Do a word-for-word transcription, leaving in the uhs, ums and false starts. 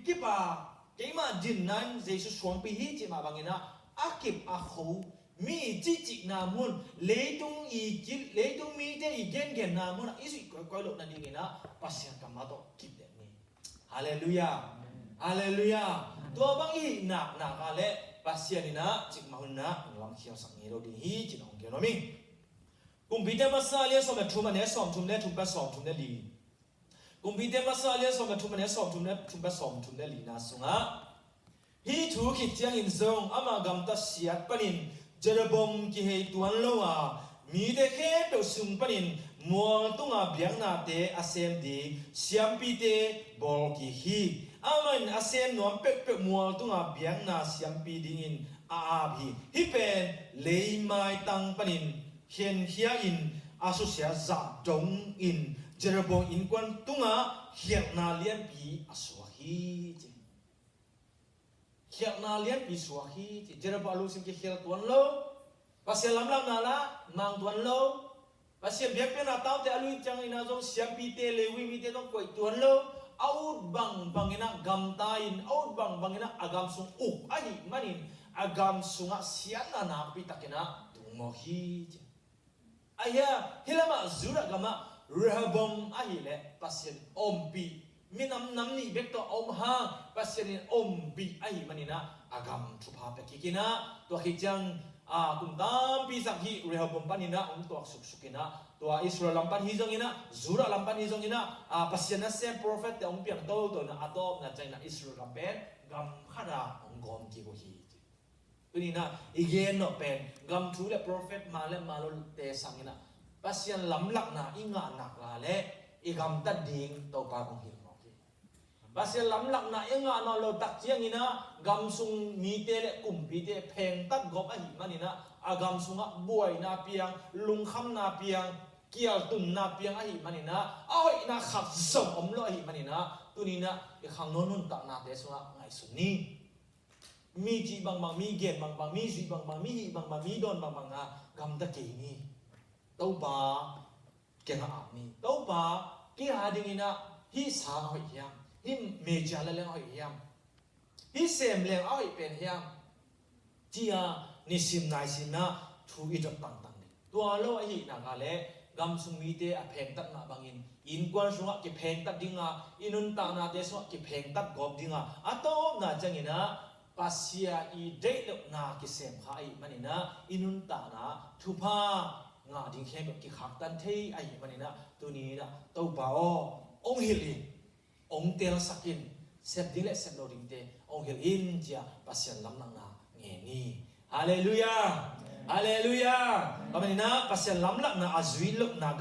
kip a, keimah dinna in Jesu suangpi hi cih mah bangin ah, a kip a kho, mi cihcihna mun, leitung i kil, leitung mite i gengenna mun ah i zuih koikoi loh nadingin ah Pasian kammal tawh kip den ni. Halleluiah. Halleluiah. Tua bang i hih naknak ah leh Pasian in ah cikmah hun ah hong lamkhialsak ngei lo ding hi ci-in hong gen nuam ing. Kumpite Masa a lian sawm le thum, a neu sawmthum le thum pan sawmthum le li. Kumpite Masa a lian sawm le thum, a neu sawmthum le thum pan sawmthum le lina sungah, hih thu khit ciangin zong ama gamtat siat panin Jeroboam kihei tuan lo a, mite khempeuh sung panin mual tunga biaknate a sem ding siampite bawl kik hi. Amah in a sem nuam peuhpeuh mual tunga biakna siampi dingin a ap hi. Hih pen leimaitang panin khenkhia in a susia zah dongin Jeroboam innkuan tungah khialhna lianpi a suak hi ci. Khialhna lianpi suak hi ci. Jeroboam a lungsim kikhial tuan lo. Pasian lamlahna lah mang tuan lo. Pasian biakpiakna taute a luit ciangin ah zong siampite, Levi mite zong koih tuan lo. A ut bangbangin ah gamta in, a ut bangbangin ah a gam sung uk ahih manin a gam sungah siatna nakpi takin ah tung mawk hi ci. Ahia, hih lamah Judah gamah Rehoboam ahih leh Pasian ompih, minam nam nih bek tawh a om hang Pasian in ompih ahih manin ah a gam thupha pia kik in ah, tua khit ciang, a, kum tampi zak hih Rehoboam panin ah hong tuak suksuk in ah, tua Israel lam pan hi zongin ah, Judah lam pan hi zongin ah, a, Pasian nasem prophet te hong piang toto in ah, a tawpna ciangin ah Israel lam pen gam khat ah hong gawm kik uh hi. Tuni in ah i gen nop pen gam thu le prophet ma le ma lote sangin ah Pasian lamlahna i ngah nak leh i gamtat ding Topa hong hilh mawk hi. Pasian lamlahna i ngah nawn lo tak ciangin ah gam sung mite le kumpite phengtat gawp ahih manin ah a gam sungah buaina piang, lungkhamna piang, kialtunna piang ahih manin ah a hoihna khat zong om lo ahih manin ah tuni in ah i khangno nuntaknate sungah ngaihsun ni. Mi cih bangbang, mi gen bangbang, mi zuih bangbang, mi hih bangbang, mi dawn bangbang a gamta kei ni. Topa kiangah ap ni. Topa, kei a dingin ah hih sang a hoih hiam, hih meja leleng a hoih hiam, hih sem leng a hoih pen hiam, ci-a nisim naisim in ah thu i dot tangtang ding. Tua lo ahih nak leh gam sung mite a phengtat mah bangin innkuan sungah kiphengtat ding a, i nuntaknate sungah kiphengtat gawp ding a, a tawpna ciangin ah Pasian i deih lohna kisem kha ahih manin ah i nuntakna thupha ngah ding khempeuh kikhaktan thei ahih manin ah tuni in ah Topa aw, hong hilh in, hong telsak in, sep ding le sep lo dingte hong hilh in, ci-a Pasian lamlahna ngen ni. Halleluiah. Halleluiah. Tua manin ah Pasian lamlahna a zuih lohna